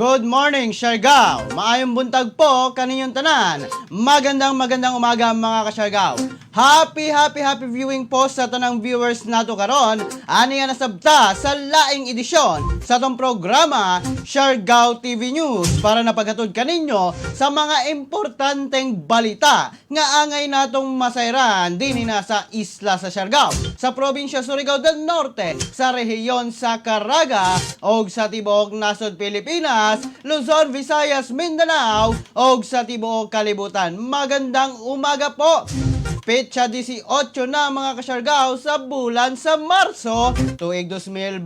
Good morning, Siargao! Maayong buntag po kaninyong tanan. Magandang magandang umaga, mga kaSiargao. Happy, happy, happy viewing po sa tanang viewers nato karon. Ani nga nasabta sa laing edisyon sa atong programa Siargao TV News para napaghatod kaninyo sa mga importanteng balita nga angay natong masayran dinhi na sa isla sa Siargao, sa probinsya Surigao del Norte, sa rehiyon sa Caraga og sa tibuok nasod Pilipinas, Luzon, Visayas, Mindanao og sa tibuok kalibutan. Magandang umaga po. Petsa 18 na, mga kasyargao, sa bulan sa Marso, tuig 2021.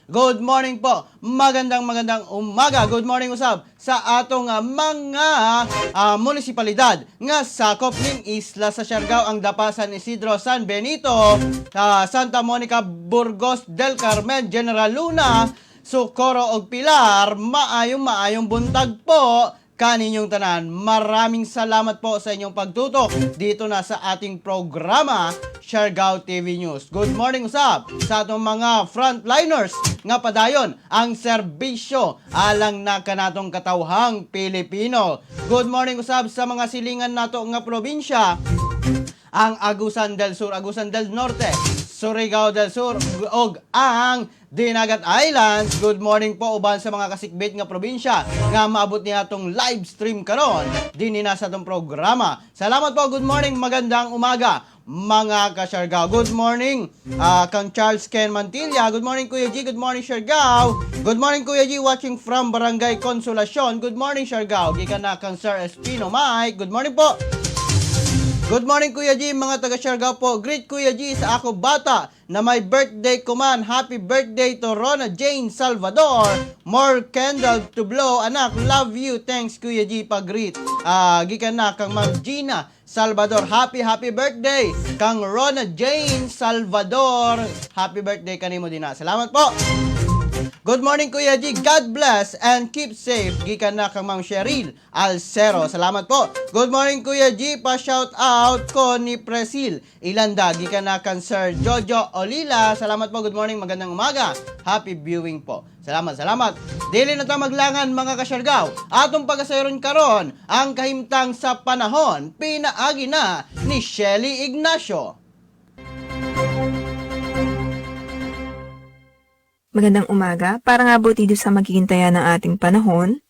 Good morning po. Magandang magandang umaga. Good morning usab sa atong mga munisipalidad nga sakop ning isla sa Siargao, ang Dapa, San Isidro, San Benito, Santa Monica, Burgos del Carmen, General Luna, Socorro ug Pilar. Maayong maayong buntag po kaninyong tanan. Maraming salamat po sa inyong pagtutok dito na sa ating programa Siargao TV News. Good morning usab sa atong mga frontliners nga padayon ang serbisyo alang na kanatong katawhang Pilipino. Good morning usab sa mga silingan nato nga probinsya, ang Agusan del Sur, Agusan del Norte, Surigao del Sur ug ang Dinagat Islands. Good morning po uban sa mga kasikbit nga probinsya nga maabot niya atong live stream karon dinhi na sa atong programa. Salamat po, good morning, magandang umaga, mga kasyargao. Good morning, kang Charles Ken Mantilla. Good morning, Kuya G. Good morning, Siargao. Good morning, Kuya G. Watching from Barangay Consolacion. Good morning, Siargao. Gikan na kang Sir Espino Mike. Good morning po. Good morning, Kuya G, mga taga Siargao po. Greet Kuya G sa ako bata na may birthday kuman. Happy birthday to Rona Jane Salvador. More candle to blow. Anak, love you. Thanks, Kuya G, pag-greet. Gikan na kang Ma'am Gina Salvador. Happy, happy birthday kang Rona Jane Salvador. Happy birthday kanimo din na. Salamat po. Good morning, Kuya G. God bless and keep safe. Gikan na kang Ma'am Cheryl Alcero. Salamat po. Good morning, Kuya G. Pa-shout out ko ni Presil Ilanda. Gikan na kang Sir Jojo Olila. Salamat po. Good morning. Magandang umaga. Happy viewing po. Salamat, salamat. Dili na ta maglangan, mga kasyargaw. Atong pagasayron karon ang kahimtang sa panahon. Pinaagi na ni Shelly Ignacio. Magandang umaga. Para nga po dito sa magiging taya ng ating panahon,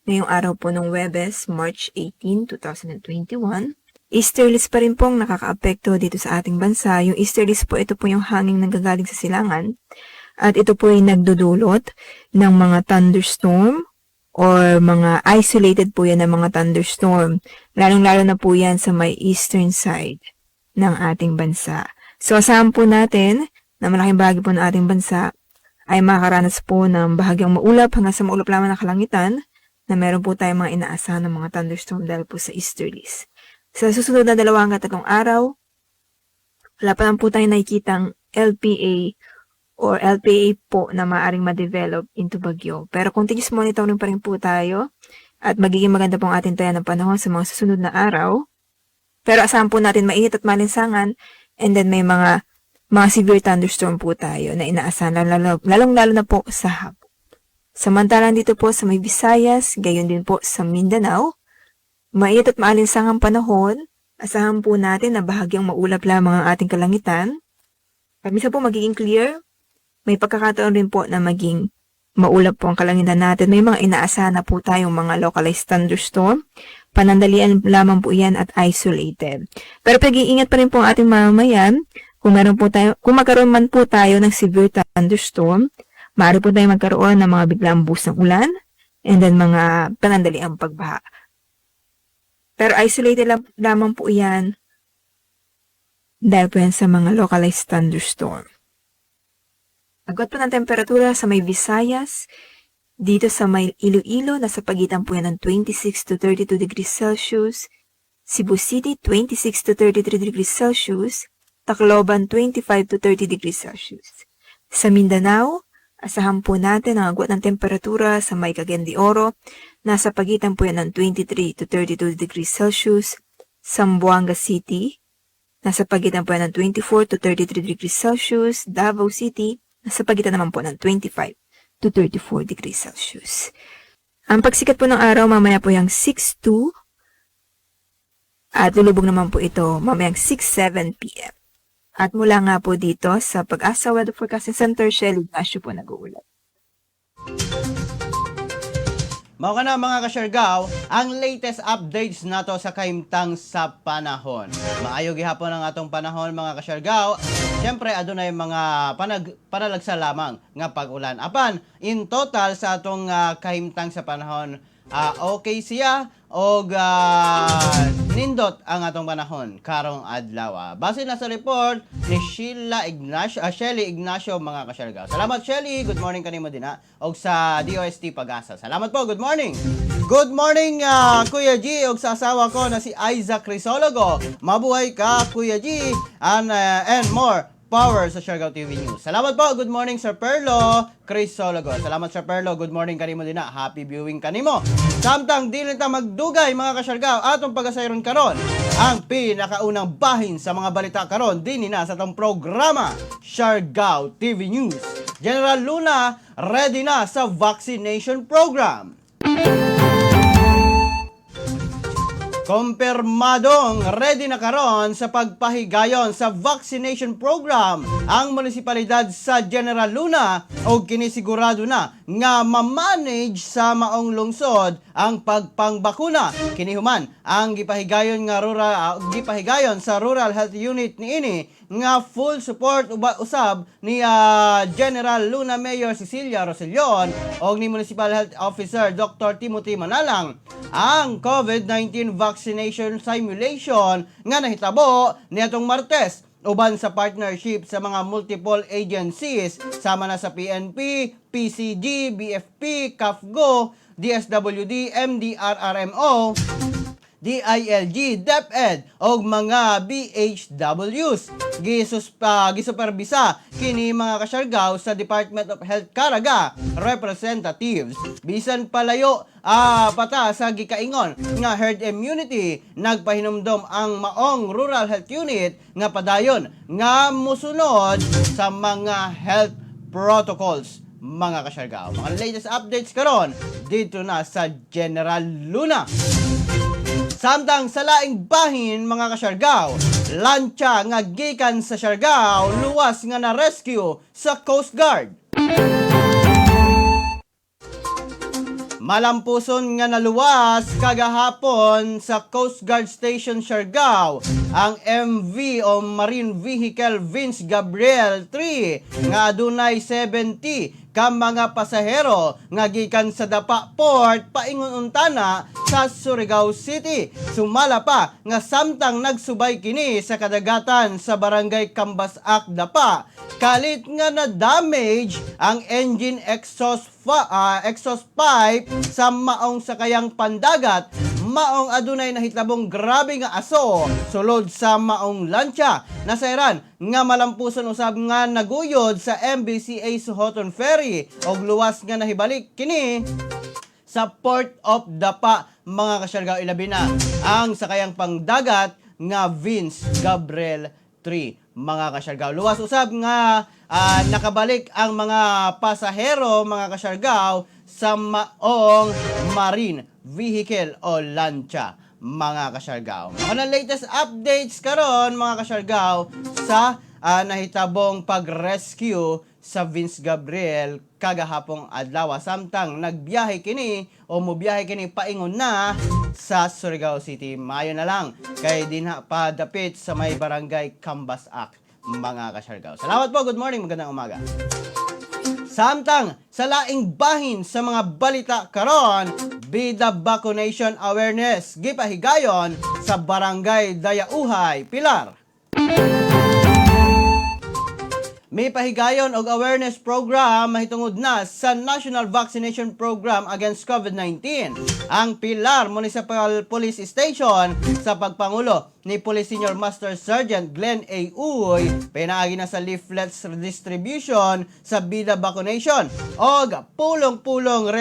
ngayong araw po ng Webes, March 18, 2021, easterlies pa rin pong nakakaapekto dito sa ating bansa. Yung easterlies po, ito po yung hangin nanggagaling sa silangan. At ito po ay nagdudulot ng mga thunderstorm or mga isolated po yan ng mga thunderstorm. Lalong-lalo na po yan sa may eastern side ng ating bansa. So asahan po natin na malaking bahagi po ng ating bansa ay makakaranas po ng bahagyang maulap hanggang sa maulap lamang na kalangitan na meron po tayong mga inaasahan ng mga thunderstorm dahil po sa easterlies. Sa susunod na 2 hanggang 3 araw, wala pa lang po tayong nakikitang LPA or LPA po na maaaring ma-develop into bagyo. Pero continuous monitoring pa rin po tayo at magiging maganda po ang ating taya ng panahon sa mga susunod na araw. Pero asahan po natin mainit at malinsangan and then may mga severe thunderstorm po tayo na inaasahan lalong-lalo na po sa hapon. Samantalang dito po sa may Visayas, gayon din po sa Mindanao, mainit at maalinsangang panahon, asahan po natin na bahagyang maulap lamang ang ating kalangitan. At minsan po magiging clear, may pagkakataon rin po na maging maulap po ang kalangitan natin. May mga inaasahan na po tayong mga localized thunderstorm. Panandalian lamang po yan at isolated. Pero pag-iingat pa rin po ang ating mamamayan, kung magkaroon man po tayo ng severe thunderstorm, maaari po tayo magkaroon ng mga biglaang buhos ng ulan and then mga panandaliang pagbaha. Pero isolated lamang po yan dahil po yan sa mga localized thunderstorm. Agwat po ng temperatura sa may Visayas, dito sa may Iloilo, nasa pagitan po yan ng 26 to 32 degrees Celsius, Cebu City, 26 to 33 degrees Celsius, Tacloban, 25 to 30 degrees Celsius. Sa Mindanao, asahan po natin ang agwat ng temperatura sa may Cagayan de Oro, nasa pagitan po yan ng 23 to 32 degrees Celsius, Zamboanga City, nasa pagitan po yan ng 24 to 33 degrees Celsius, Davao City, nasa pagitan naman po ng 25 to 34 degrees Celsius. Ang pagsikat po ng araw mamaya po yung 6:02 at lulubog naman po ito mamayang 6:07 p.m. At mula nga po dito sa Pag-asa Weather Forecasting Center, Shelly Ignacio po nag-uulat. Mao kana, mga kasyargaw, ang latest updates nato sa kahimtang sa panahon. Maayo gihapon ang atong panahon, mga kasyargaw. Siyempre adunay mga panalagsa lamang nga pag-ulan. Apan in total sa atong kahimtang sa panahon, okay siya og nindot ang atong panahon karong adlaw. Base na sa report ni Sheila Ignacio, Shelly Ignacio, mga kasyargaw. Salamat, Shelly. Good morning kanimo din ha. Og sa DOST Pag-asa. Salamat po. Good morning. Good morning, Kuya G, og sa asawa ko na si Isaac Crisologo. Mabuhay ka, Kuya G, and more power sa Siargao TV News. Salamat po. Good morning, Sir Perlo Crisologo. Salamat, Sir Perlo. Good morning kanimo din na. Happy viewing kanimo. Samtang dili ta magdugay, mga kasyargao, atong pagasayron karon ang pinakaunang bahin sa mga balita karon dinhi na sa atong programa Siargao TV News. General Luna ready na sa vaccination program. Kumpirmadong ready na karon sa pagpahigayon sa vaccination program ang munisipalidad sa General Luna o kinisigurado na nga ma-manage sa maong lungsod ang pagpangbakuna. Kini human ang gipahigayon sa Rural Health Unit niini nga full support usab ni General Luna Mayor Cecilia Rosellon og ni Municipal Health Officer Dr. Timothy Manalang ang COVID-19 vaccination simulation nga nahitabo niadtong Martes uban sa partnership sa mga multiple agencies sama na sa PNP, PCG, BFP, CAFGO, DSWD, MDRRMO, DILG, DepEd og mga BHWs. Gisuperbisa kini, mga kasyargaw, sa Department of Health Caraga representatives. Bisan palayo pata sa gikaingon nga herd immunity, nagpahinumdom ang maong Rural Health Unit nga padayon nga musunod sa mga health protocols, mga kasyargaw. Mga latest updates karon dito na sa General Luna. Samtang sa laing bahin, mga kasyargaw, lancha nga gikan sa Siargao luwas nga na rescue sa Coast Guard. Malampuson nga naluwas kagahapon sa Coast Guard Station Siargao ang MV o Marine Vehicle Vince Gabriel 3 nga adunay 70 ka mga pasahero nga gikan sa Dapa Port paingon untana sa Surigao City. Sumala pa nga samtang nagsubay kini sa kadagatan sa Barangay Cambasac, Dapa, kalit nga na damage ang engine exhaust pipe sa maong sakayang pandagat, maong adunay nahitabong grabe nga aso sulod sa maong lancha. Nasayran nga malampuson usab nga naguyod sa MBCA Sohoton Ferry og luwas nga nahibalik kini sa Port of Dapa, mga kasyargao, ilabi na ang sakayang pangdagat nga Vince Gabriel 3, mga kasyargao. Luwas usab nga nakabalik ang mga pasahero, mga kasyargao, sa maong marine vehicle o lancha, mga kasyargao. Mga na latest updates karon, mga kasyargao, sa nahitabong pag-rescue sa Vince Gabriel kagahapong adlaw samtang nagbiyahe kini o mobiyahe kini paingon na sa Surigao City. Mayo na lang kay dinha pa dapit sa may Barangay Cambasac, mga kasyargao. Salamat po. Good morning. Magandang umaga. Samtang sa laing bahin sa mga balita karon, Bida Vaccination Awareness gipahigayon sa Barangay Dayauhay, Pilar. May pahigayon og awareness program mahitungod na sa National Vaccination Program against COVID-19 ang Pilar Municipal Police Station sa pagpangulo ni Police Senior Master Sergeant Glenn A. Uy, pinaagi na sa leaflets distribution sa Bida Vaccination og pulong-pulong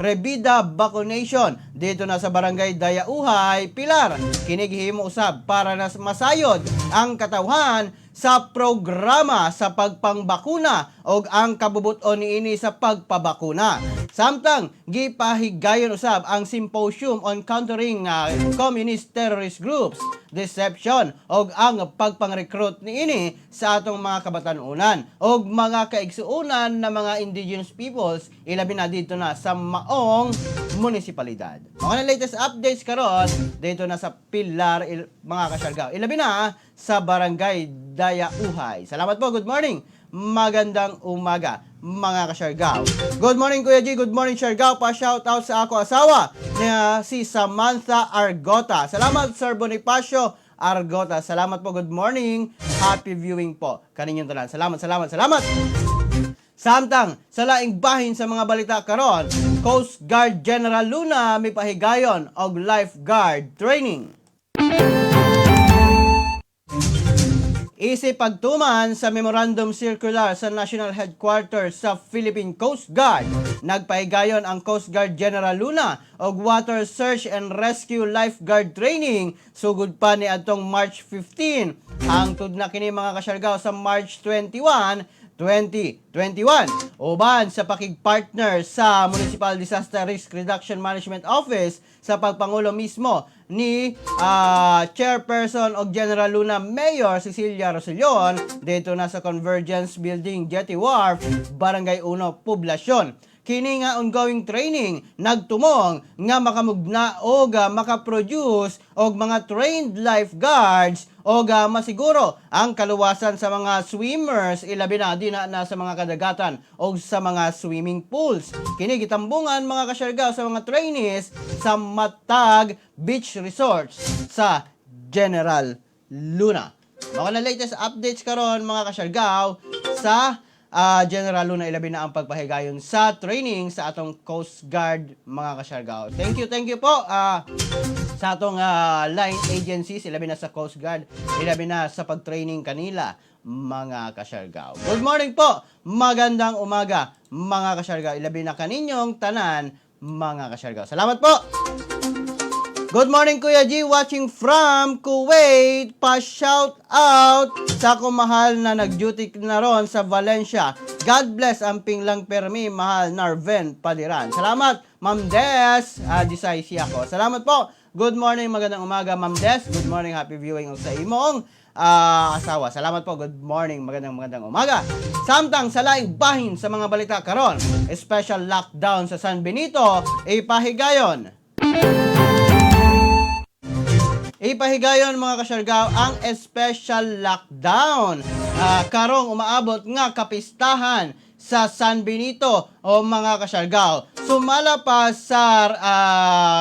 Rebida Vaccination dito na sa Barangay Dayauhay, Pilar. Kini gihimo usab para na masayod ang katawhan. sa programa sa pagpangbakuna og ang kabubuton niini sa pagpabakuna. Samtang gipahigayon usab ang symposium on countering communist terrorist groups, deception og ang pagpang-recruit niini sa atong mga kabatanunan og mga kaigsuonan na mga indigenous peoples, ilabi na dito na sa maong munisipalidad. Mga na latest updates karon dito na sa Pilar, mga Kasiargao. Ilabi na sa Barangay Dayauhay. Salamat po. Good morning. Magandang umaga, mga Kasiargao. Good morning, Kuya G. Good morning, Siargao. Pa shout out sa ako asawa na si Samantha Argota. Salamat, Sir Bonifacio Argota. Salamat po. Good morning. Happy viewing po kaninyong tanan. Salamat, salamat, salamat. Samtang sa laing bahin sa mga balita karon, Coast Guard General Luna mipahigayon og lifeguard training. Isip pagtuman sa Memorandum Circular sa National Headquarters sa Philippine Coast Guard, nagpahigayon ang Coast Guard General Luna og Water Search and Rescue Lifeguard Training sugod pa ni atong March 15. Hangtod na kini, mga Kasiargao, sa March 21, 2021. Uban sa pakigpartner sa Municipal Disaster Risk Reduction Management Office sa pagpangulo mismo ni Chairperson og General Luna Mayor Cecilia Rosellon dito na sa Convergence Building, Jetty Wharf, Barangay 1, Poblacion. Kini nga ongoing training nagtumong nga makamugna og makaproduce og mga trained lifeguards og masiguro ang kaluwasan sa mga swimmers, ilabi na dina na sa mga kadagatan og sa mga swimming pools. Kini gitambungan, mga Kasiargao, sa mga trainees sa matag beach resorts sa General Luna. Mga na latest updates karon, mga Kasiargao, sa General Luna, ilabi na ang pagpahigayon sa training sa atong Coast Guard, mga Kasiargao. Thank you po sa atong line agencies, ilabi na sa Coast Guard, ilabi na sa pag-training kanila, mga Kasiargao. Good morning po! Magandang umaga, mga Kasiargao. Ilabi na kaninyong tanan, mga Kasiargao. Salamat po! Good morning, Kuya G, watching from Kuwait. Pa-shout out sa akong mahal na nag-duty na ron sa Valencia. God bless, amping lang permi, mahal Narven Padiran. Salamat, Ma'am Des. Disay siya ko. Salamat po. Good morning, magandang umaga, Ma'am Des. Good morning, happy viewing sa imong asawa. Salamat po. Good morning, magandang magandang umaga. Samtang sa laing bahin sa mga balita karon, special lockdown sa San Benito, ipahigayon. Ipahigayon, mga Kasiargao, ang special lockdown. Karong umaabot nga kapistahan sa San Benito o mga Kasiargao. Sumala pa sa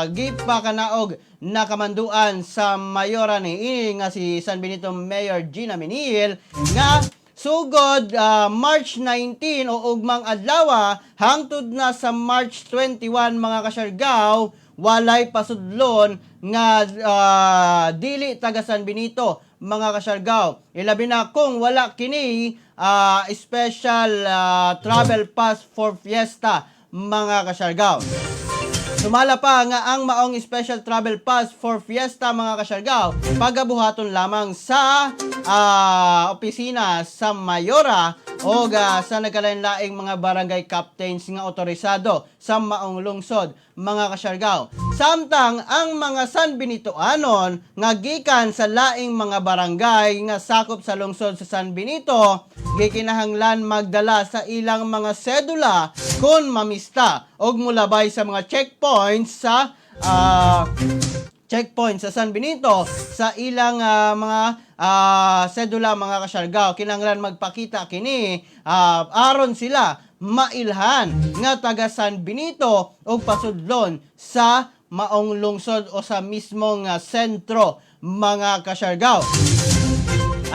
gipakanaog na kamanduan sa mayora ni ini nga si San Benito Mayor Gina Meniel nga sugod March 19 o ugmang adlaw hangtod na sa March 21, mga Kasiargao, walay pasudlon nga dili taga San Benito, mga Kasiargao, ilabi na kung wala kini special travel pass for fiesta, mga Kasiargao. Sumala pa nga ang maong special travel pass for fiesta, mga Kasiargao, pagabuhaton lamang sa opisina sa Mayora o sa nagkalain-laing mga barangay captains nga otorisado sa maong lungsod, mga Kasiargao. Samtang ang mga San Benitoanon nga gikan sa laing mga barangay nga sakop sa lungsod sa San Benito, gikinahanglan magdala sa ilang mga sedula kung mamista og mulabay sa mga checkpoints sa San Benito sa ilang mga sedula, mga Kasiargao. Kinahanglan magpakita kini aron sila mailhan nga taga San Benito og pasudlon sa maong lungsod o sa mismong sentro, mga Kasiargao.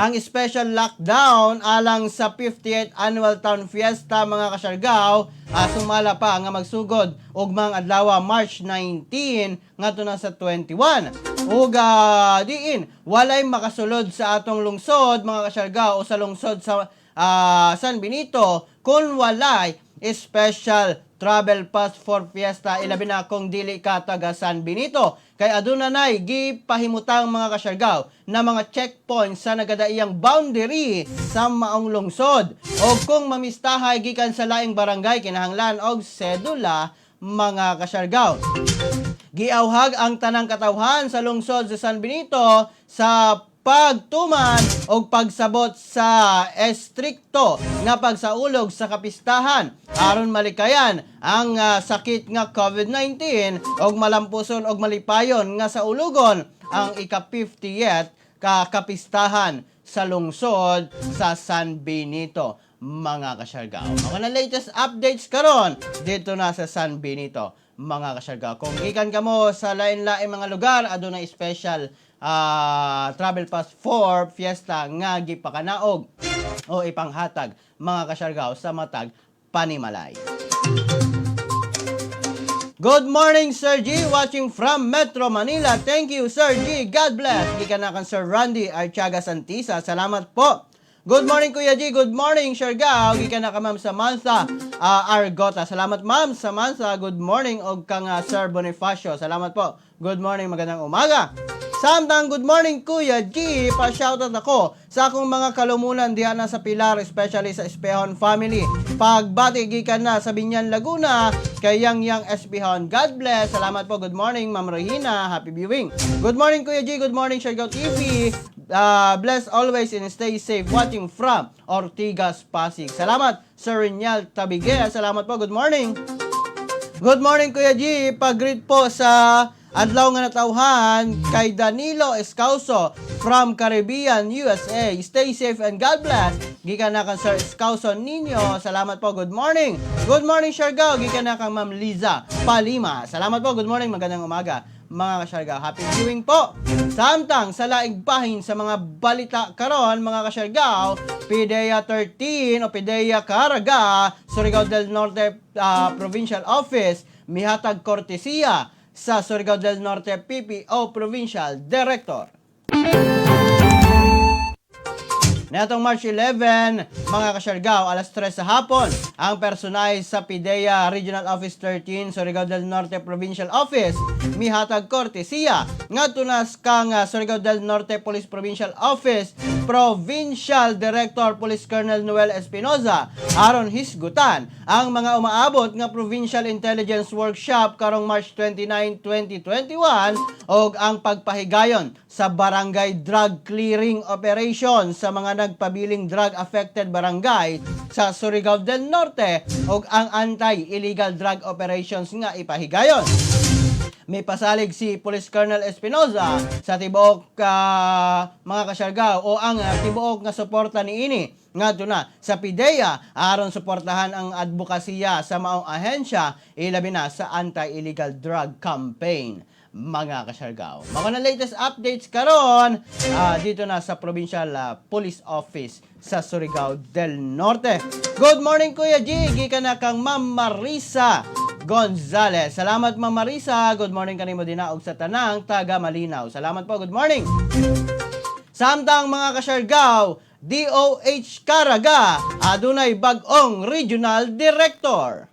Ang special lockdown alang sa 58th Annual Town Fiesta, mga Kasiargao, sumala pa nga magsugod ugmang adlaw, March 19, ngadto na sa 21. Ug diin walay makasulod sa atong lungsod, mga Kasiargao, o sa lungsod sa San Benito kung walay special travel pass for fiesta, ilabi na kung dili ka taga San Benito. Kay aduna nay gipahimutang, mga kasyargaw, na mga checkpoint sa nagadaiyang boundary sa maong lungsod. O kung mamistahay gikan sa laing barangay, kinahanglan og sedula, mga kasyargaw. Giawhag ang tanang katawhan sa lungsod sa San Benito sa pagtuman og pagsabot sa estrikto nga pagsaulog sa kapistahan aron malikayan ang sakit nga COVID-19 og malampuson og malipayon nga saulugon ang ika-50th ka kapistahan sa lungsod sa San Benito, mga kasyargao. Mga na latest updates karon dito na sa San Benito, mga kasyargao. Kung gikan kamo sa lain-lain mga lugar, aduna special travel pass for fiesta nga gipakanaog o ipanghatag, mga kasyargao, sa matag panimalay. Good morning, Sir G. Watching from Metro Manila. Thank you, Sir G. God bless. Gikan na kang Sir Randy Archaga Santisa. Salamat po. Good morning, Kuya G. Good morning, Siargao. Gikan na ka Ma'am Samantha Argota. Salamat, Ma'am Samantha. Good morning. Og kang Sir Bonifacio. Salamat po. Good morning. Magandang umaga. Samtang good morning, Kuya G, pa-shoutout ako sa akong mga kalumunan diha na sa Pilar, especially sa Espehon family. Pagbati gikan na sa Biñan, Laguna, kay Yang Yang Espehon. God bless. Salamat po. Good morning, Ma'am Regina. Happy viewing. Good morning, Kuya G. Good morning, Siargao TV. Bless always and stay safe. Watching from Ortigas, Pasig. Salamat, Sir Rinyal Tabigea. Salamat po. Good morning. Good morning, Kuya G. Pag-greet po sa adlaw nga natawhan kay Danilo Escauso from Caribbean, USA. Stay safe and God bless. Gikan na kang Sir Escauso ninyo. Salamat po. Good morning. Good morning, Siargao. Gikan na kang Ma'am Liza Palima. Salamat po. Good morning. Magandang umaga, mga kasyargao. Happy viewing po. Samtang sa laing bahin sa mga balita karon, mga kasyargao, PDEA 13 o PDEA Caraga, Surigao del Norte Provincial Office, mihatag kortesiya sa Surigao del Norte PPO Provincial Director. Netong March 11, mga kasyargao, alas 3 sa hapon, ang personay sa PDEA Regional Office 13, Surigao del Norte Provincial Office, mihatag kortesiya ngadto na kang Surigao del Norte Police Provincial Office, Provincial Director Police Colonel Noel Espinoza, aron hisgutan ang mga umaabot nga Provincial Intelligence Workshop karong March 29, 2021 og ang pagpahigayon sa barangay drug clearing operation sa mga nagpabiling drug-affected barangay sa Surigao del Norte ug ang anti-illegal drug operations nga ipahigayon. May pasalig si Police Colonel Espinoza sa tibuok mga kasyargao o ang tibuok nga suporta niini ngadto na sa PDEA aron suportahan ang advokasya sa maong ahensya, ilabi na sa anti-illegal drug campaign, mga kasyargao. Mga na latest updates karon dito na sa Provincial Police Office sa Surigao del Norte. Good morning, Kuya G, gikan na kang Ma'am Marisa Gonzales. Salamat, Ma'am Marisa. Good morning kanimo dina og sa tanang taga Malinaw. Salamat po. Good morning. Samtang, mga kasyargao, DOH Caraga adunay bag-ong regional director.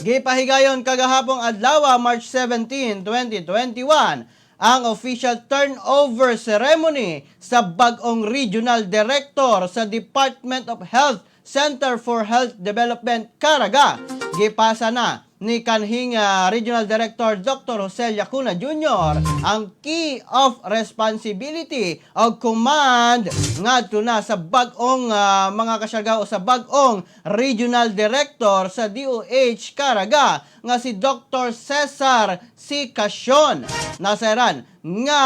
Gipahigayon kagahapong adlaw, March 17, 2021, ang official turnover ceremony sa bag-ong regional director sa Department of Health Center for Health Development Caraga. Gipasa na ni kanhing Regional Director Dr. Jose Lacuna Jr. ang key of responsibility o command ngadto na sa bag-ong mga kasyargao o sa bag-ong Regional Director sa DOH Caraga nga si Dr. Cesar C. Casion. Nasayran nga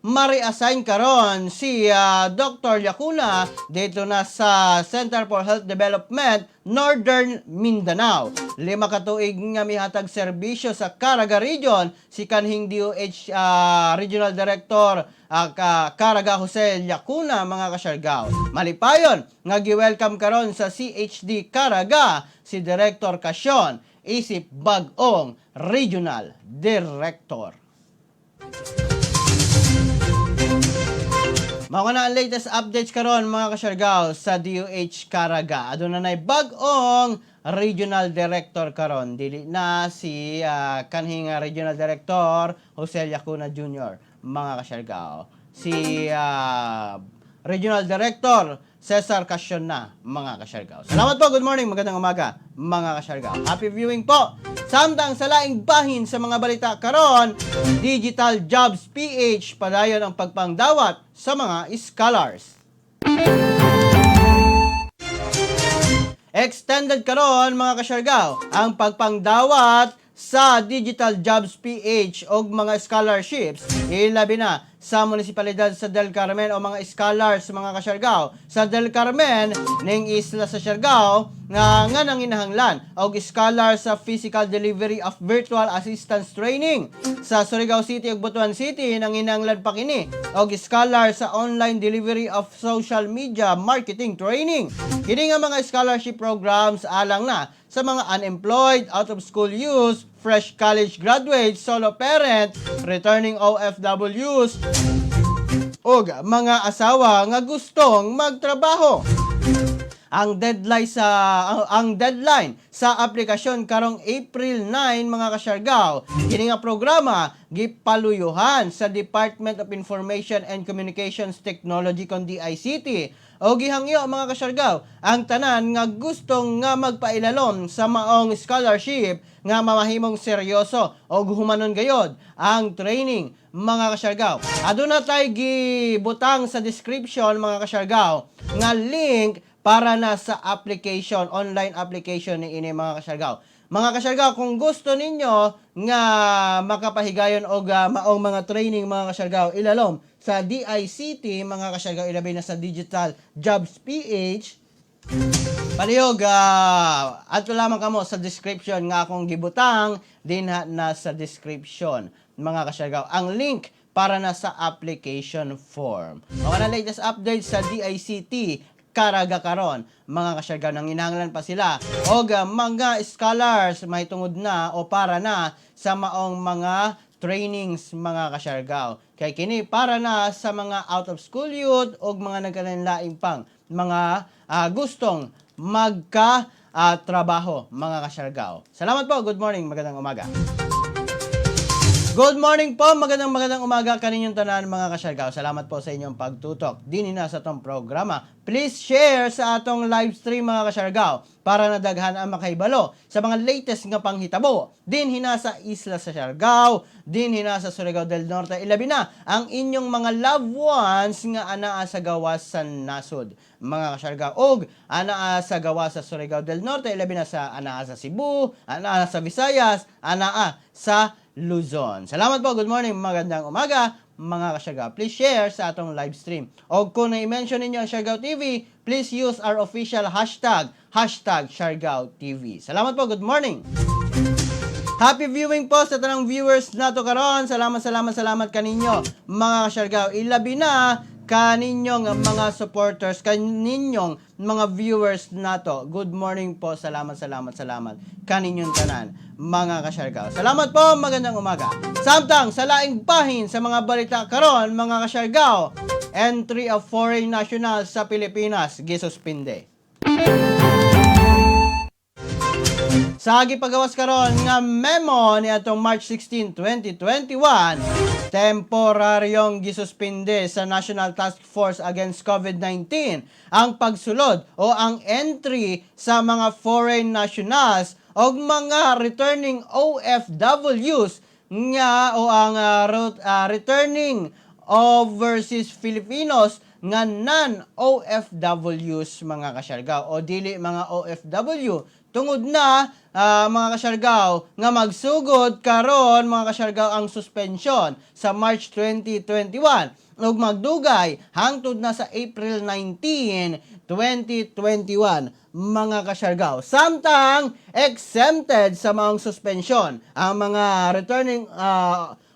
ma-reassign karon si Dr. Lacuna dito na sa Center for Health Development Northern Mindanao. 5 ka tuig nga mihatag serbisyo sa Caraga Region si kanhing DOH Regional Director Caraga Jose Lacuna, mga kasyargao. Malipayon nga gi-welcome karon sa CHD Caraga si Director Casion isip bag-ong Regional Director. Mao na ang latest updates karon, mga kasyargao, sa DOH Caraga. Aduna nay bag-ong Regional Director karon, dili na si kanhing Regional Director Jose Llacuna Jr., mga kasyargao. Si Regional Director Cesar Cassion na, mga kasyargao. Salamat po, good morning, magandang umaga, mga kasyargao. Happy viewing po. Samtang sa laing bahin sa mga balita karon, Digital Jobs PH padayon ang pagpangdawat sa mga scholars. Extended karon, mga kasyargao, ang pagpangdawat sa Digital Jobs PH og mga scholarships, ilabi na sa munisipalidad sa Del Carmen o mga scholars, mga kasyargao, sa Del Carmen ning isla sa Siargao nga nanginahanglan og scholar sa physical delivery of virtual assistance training. Sa Surigao City ug Butuan City, nanginahanglan pa kini og scholar sa online delivery of social media marketing training. Kini nga mga scholarship programs alang na sa mga unemployed, out of school youth, fresh college graduates, solo parent, returning OFWs, ug mga asawa nga gustong magtrabaho. Ang deadline sa aplikasyon karong April 9, mga kasyargao. Kini nga programa gipaluyuhan sa Department of Information and Communications Technology kon DICT. O gihangyo, mga kasyargao, ang tanan nga gustong nga magpailalom sa maong scholarship nga mamahimong seryoso o humanon gayod ang training, mga kasyargao. Aduna tay gibutang sa description, mga kasyargao, nga link para na sa application, online application ni ini, mga kasyargao. Mga kasyargao, kung gusto ninyo nga makapahigayon og maong mga training, mga kasyargao, ilalom sa DICT, mga kasyargao, ilabi na sa Digital Jobs PH, palihog, adto lamang kamo sa description nga akong gibutang dinha na sa description, mga kasyargao, ang link para na sa application form. Mao na latest update sa DICT karaga karon, mga kasyargao. Nanginahanglan pa sila og mga scholars mahitungod na o para na sa maong mga trainings, mga kasyargao. Kay kini para na sa mga out of school youth og mga nagkalain pang mga gustong magka trabaho, mga kasyargao. Salamat po. Good morning. Magandang umaga. Good morning po, magandang magandang umaga kaninyong tanan, mga kasyargao. Salamat po sa inyong pagtutok dinhi na sa atong programa. Please share sa atong live stream, mga kasyargao, para nadaghan ang makahibalo sa mga latest nga panghitabo dinhi na sa isla sa Siargao, dinhi na sa Surigao del Norte. Ilabi na ang inyong mga loved ones nga anaa sa gawas sa nasod, mga kasyargao, og anaa sa gawas sa Surigao del Norte, ilabi na sa anaa sa Cebu, anaa sa Visayas, anaa sa Luzon. Salamat po. Good morning. Magandang umaga, mga kasyargao. Please share sa atong live stream. O kung na-mention ninyo ang Siargao TV, please use our official hashtag, #SiargaoTV. Salamat po. Good morning. Happy viewing po sa tanang viewers nato karon. Salamat, salamat, salamat kaninyo, mga kasyargao. Ilabi na kaninyong mga supporters, kaninyong mga viewers nato. Good morning po. Salamat, salamat, salamat kaninyong tanan, mga kasyargao. Salamat po. Magandang umaga. Samtang sa laing bahin sa mga balita karon, mga kasyargao, entry of foreign nationals sa Pilipinas gisuspinde. Sa gipagawas karon nga memo ni atong March 16, 2021, temporaryong gisuspinde sa National Task Force Against COVID-19 ang pagsulod o ang entry sa mga foreign nationals o mga returning OFWs nga o ang returning overseas Filipinos nga non-OFWs, mga kasyargao, o dili mga OFW, tungod na mga kasyargao, nga magsugod karon, mga kasyargao, ang suspension sa March 2021 ug magdugay hangtod na sa April 19, 2021, mga kasyargao. Samtang exempted sa maong suspension ang mga returning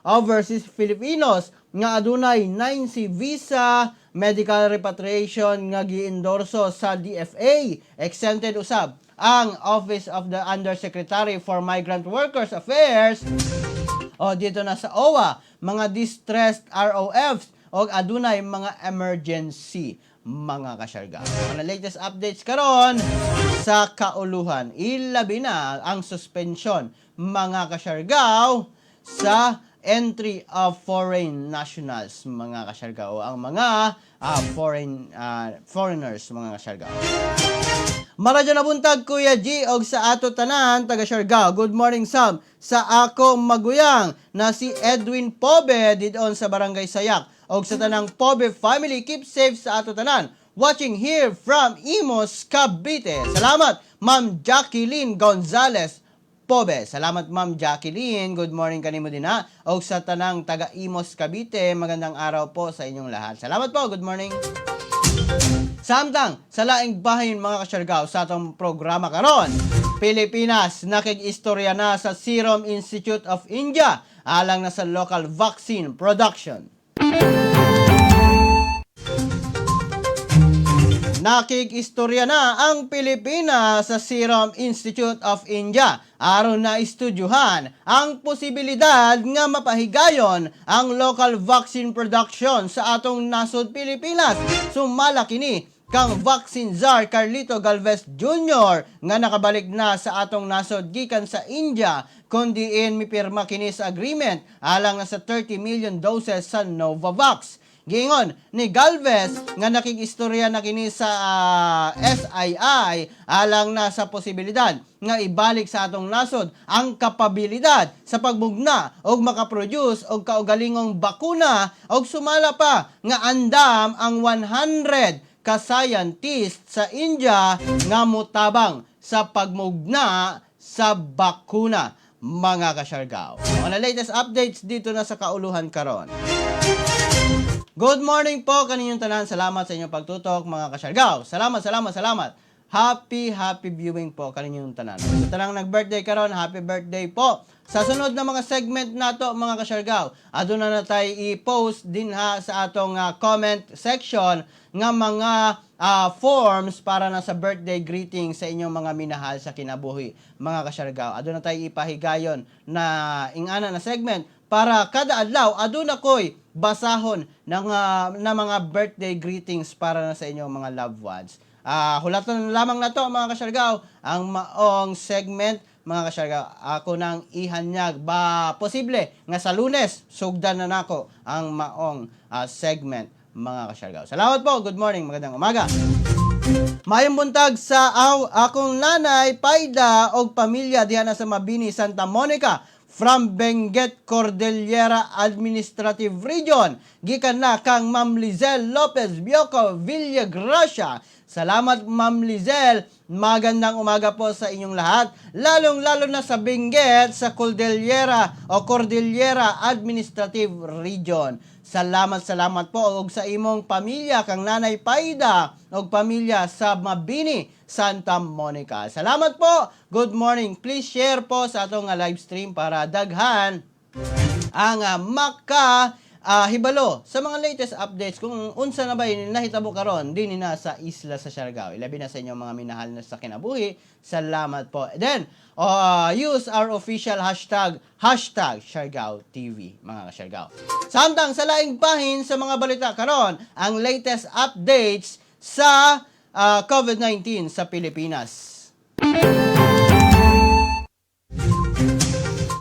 overseas Filipinos nga adunay 9C visa, medical repatriation nga giendorso sa DFA. Exempted usab ang Office of the Undersecretary for Migrant Workers Affairs o dito na sa OWWA, mga distressed ROFs. og adunay mga emergency, mga kasyargaw. Mga latest updates karon sa kauluhan, ilabi na ang suspension, mga kasyargaw, sa entry of foreign nationals, mga kasyargaw, ang mga foreigners, mga kasyargaw. Maradyo na buntag, Kuya G, og sa ato tanan taga Siargao. Good morning Sam sa ako maguyang na si Edwin Pobe didon sa Barangay Sayak og sa tanang Pobe family. Keep safe sa ato tanan. Watching here from Imus, Cavite. Salamat, Ma'am Jacqueline Gonzales Pobe. Salamat, Ma'am Jacqueline. Good morning kanimo din ha. Og sa tanang taga Imus, Cavite, magandang araw po sa inyong lahat. Salamat po. Good morning. Samtang sa laing bahin, mga kasyargaw, sa atong programa karon, Pilipinas nakig-istorya na sa Serum Institute of India alang na sa local vaccine production. Nakig-istorya na ang Pilipinas sa Serum Institute of India aron na estudyuhan ang posibilidad nga mapahigayon ang local vaccine production sa atong nasod Pilipinas. Sumala kini kang Vaccine Czar Carlito Galvez Jr. nga nakabalik na sa atong nasod gikan sa India, kundiin mipirma kini sa agreement alang na sa 30 million doses sa Novavax. Giingon ni Galvez nga nakig-istorya na kini sa SII alang na sa posibilidad nga ibalik sa atong nasod ang kapabilidad sa pagbugna og makaproduce og kaugalingong bakuna, og sumala pa nga andam ang 100 ka scientist sa India nga motabang sa pagmugna sa bakuna, mga kasyargaw. Mga latest updates dito na sa kauluhan karon. Good morning po kaninyong tanan. Salamat sa inyong pagtutok, mga kasyargaw. Salamat, salamat, salamat. Happy, happy viewing po kaninyong tanan. Sa tanang nag-birthday karon, happy birthday po. Sa sunod na mga segment nato, mga kasyargaw, aduna na tayo i-post din ha sa atong comment section nga mga forms para na sa birthday greeting sa inyong mga minahal sa kinabuhi, mga kasyargaw. Aduna tayo ipahigayon na ingana na segment para kada adlaw aduna koy basahon na mga birthday greetings para na sa inyong mga loved ones. Hulatan lamang na to, mga kasyargaw, ang maong segment, mga kasyargaw. Ako nang ihanyag ba posible nga sa Lunes sugdan na nako ang maong segment, mga kasyargaw. Salamat po. Good morning. Magandang umaga. Mayong buntag sa akong nanay Paida og pamilya diha na sa Mabini, Santa Monica, from Benguet Cordillera Administrative Region. Gikan na kang Ma'am Lizelle Lopez Bioco Villagracia. Salamat, Ma'am Lizelle. Magandang umaga po sa inyong lahat. Lalong-lalo na sa Benguet, sa Cordillera o Cordillera Administrative Region. Salamat, salamat po og sa imong pamilya kang Nanay Paida og pamilya sa Mabini, Santa Monica. Salamat po. Good morning. Please share po sa atong live stream para daghan ang maka hibalo sa mga latest updates kung unsa na ba nahitabo karon dinhi na sa isla sa Siargao. Ilabi na sa inyong mga minahal na sa kinabuhi. Salamat po. Then, use our official hashtag, #SiargaoTV, mga ka-Siargao. Samtang sa laing bahin sa mga balita karon, ang latest updates sa COVID-19 sa Pilipinas.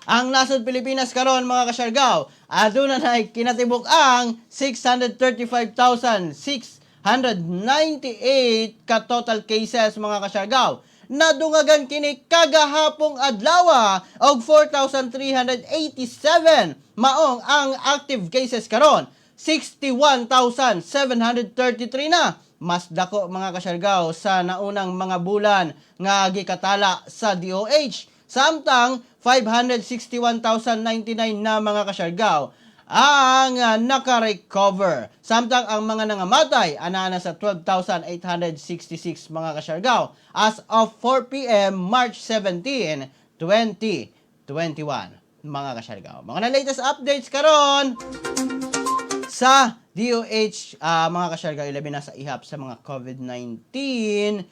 Ang nasod Pilipinas karon, mga kasyargaw, aduna na kinatibuk ang 635,698 ka total cases, mga kasyargaw. Nadungagan kini kagahapong adlaw og 4,387, maong ang active cases karon 61,733 na. Mas dako, mga kasyargaw, sa naunang mga bulan nga gikatala sa DOH. Samtang 561,099 na, mga kasyargaw, ang naka-recover. Samtang ang mga nangamatay ana na sa 12,866, mga kasyargaw, as of 4 p.m. March 17, 2021, mga kasyargaw. Mga na latest updates karon sa DOH, mga kasyargaw, ilabi na sa ihap sa mga COVID-19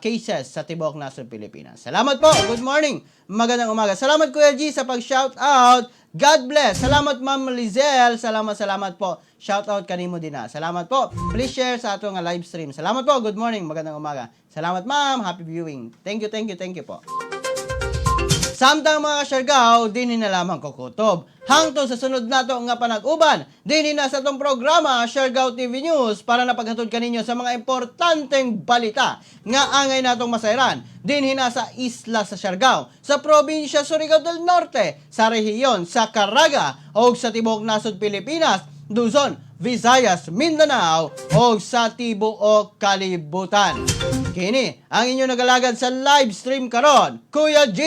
cases sa tibuok nasod Pilipinas. Salamat po. Good morning. Magandang umaga. Salamat, Kuya G, sa pag-shout out. God bless. Salamat, Ma'am Lizelle. Salamat, salamat po. Shout out kanimo din na. Salamat po. Please share sa ato nga live stream. Salamat po. Good morning. Magandang umaga. Salamat, ma'am. Happy viewing. Thank you, thank you, thank you po. Samtang, mga kasyargaw, dinhi na lamang ko kutob. Hangtod sa sunod nato nga panag-uban, dinhi na sa atong programa Siargao TV News para napaghatod kaninyo sa mga importanteng balita nga angay natong masayran. Dinhi na sa isla sa Siargao, sa probinsya Surigao del Norte, sa rehiyon sa Caraga o sa tibuok nasod Pilipinas, Luzon, Visayas, Mindanao o sa tibuok kalibutan. Kini ang inyong nagalagad sa live stream karon, Kuya G,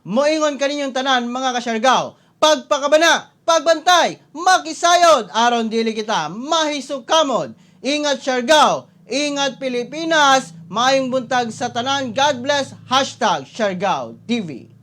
moingon kaninyong tanan, mga kasyargaw. Pagpakabana, pagbantay, makisayod, aron dili kita mahisukamod. Ingat, Siargao, ingat, Pilipinas, maayong buntag sa tanan. God bless. #SiargaoTV.